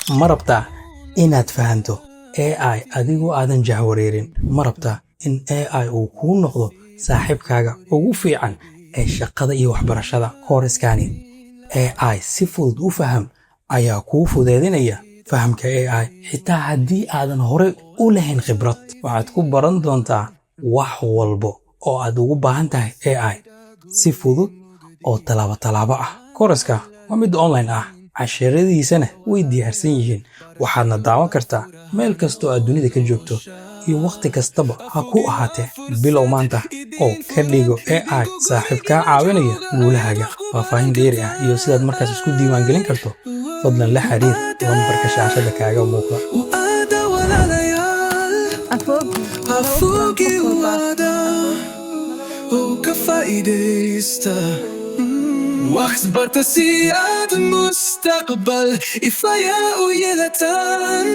Ma rabtaa inaad fahanto AI adigoo aadan jahwareerin? Ma rabtaa in AI uu kuu noqdo saaxiibkaaga ugu fiican ee shaqada iyo waxbarashada? Kooraskani AI si fudud u faham ayaa kuu fudeedinaya fahamka AI, xitaa haddii aadan hore u lahayn khibrad. Waxaad ku baran doontaa wax walbo oo aad ugu baahan tahay AI si fudud oo tallaabo tallaabo ah. Kooraska waa mid online ah, casharadiisana way diyaarsan yihiin, waxaadna daawan kartaa meel kastoo aad dunida ka joogto iyo wakhti kastaba ha ku ahaatee. Bilow maanta oo ka dhigo AI saaxiib kaa caawinaya guulahaaga. Faahfaahin dheeri ah iyo sidaad markaas isku diiwaangelin karto, fadlan la xiriir lambarka shaashada kaaga muuqda. Waada walaalayaal. Afoogi waada oo ka faa'iidaysta. Wax barta si aad mustaqbal ifaya u yeelataan.